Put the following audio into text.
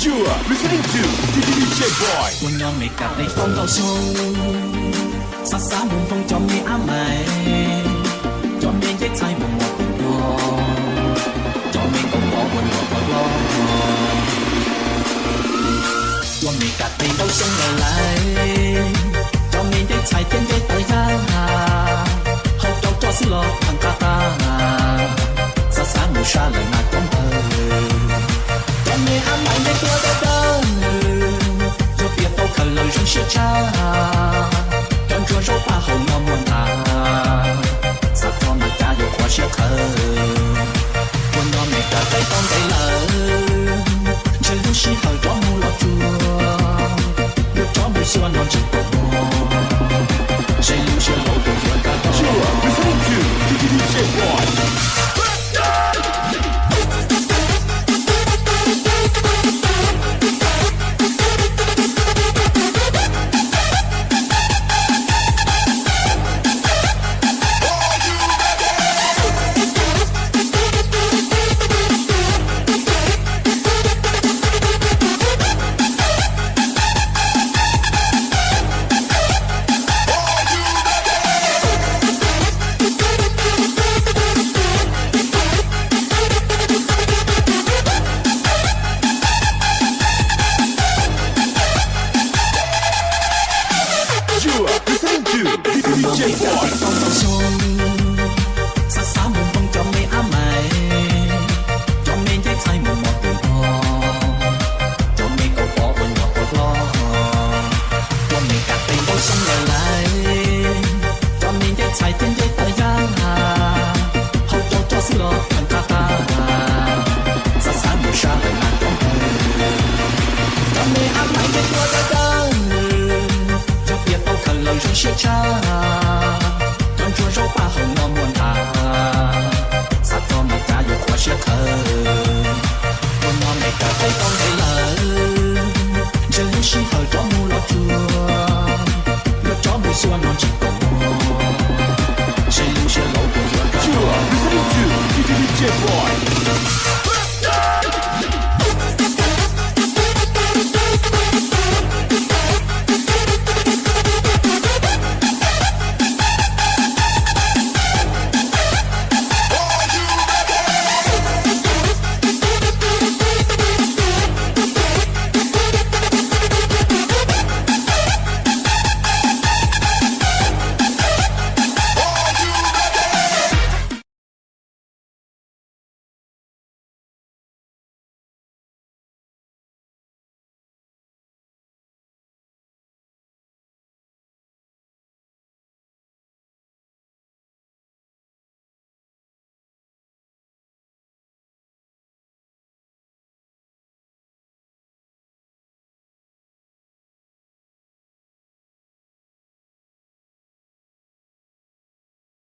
Ua nyob Meskas teb tau ntau xyoo, xav xav mus npog cov me ab mais, cov me ncej txhais mus mos tus dua, cov me kaus pov ua nyuam qhuav hlob. Ua Meskas teb ntau xyoo lawm lais, cov me ncej txhais thiab ncej taw yaj, hau rau roj xwb los pheej qab qab, xav xav mus sab lawm na cov npawg. Cov me ab mais ncej tuaj dawb dawb, yog tias tau khaws lawm zoo siab tshaj, cov ntsuag zaub paj hauv no muaj ntag, xav txog mas cas yuav qhuav siab qhawv. Ua nyob Meskas teb tau ntev lawm, ntshe lub sij hawm rov mus los tsuag, yuav rov mus xyuas no ntseeg tau muaj, seb lub siab laus puas yuav nkag tau. Ua nyob Meskas teb tau ntau xyoo, xav xav mus npog cov me ab mais, cov me ncej txhais mus mos tus dua, cov me kaus pov ua nyuam qhuav hlob. Ua Meskas teb ntau xyoo lawm lais, cov me ncej txhais thiab ncej taw yaj, hau rau roj xwb los pheej qab qab, xav xav mus sab lawm na cov npawg. Cov me ab mais ncej tuaj dawb dawb, yog tias tau khaws lawm zoo siab tshaj,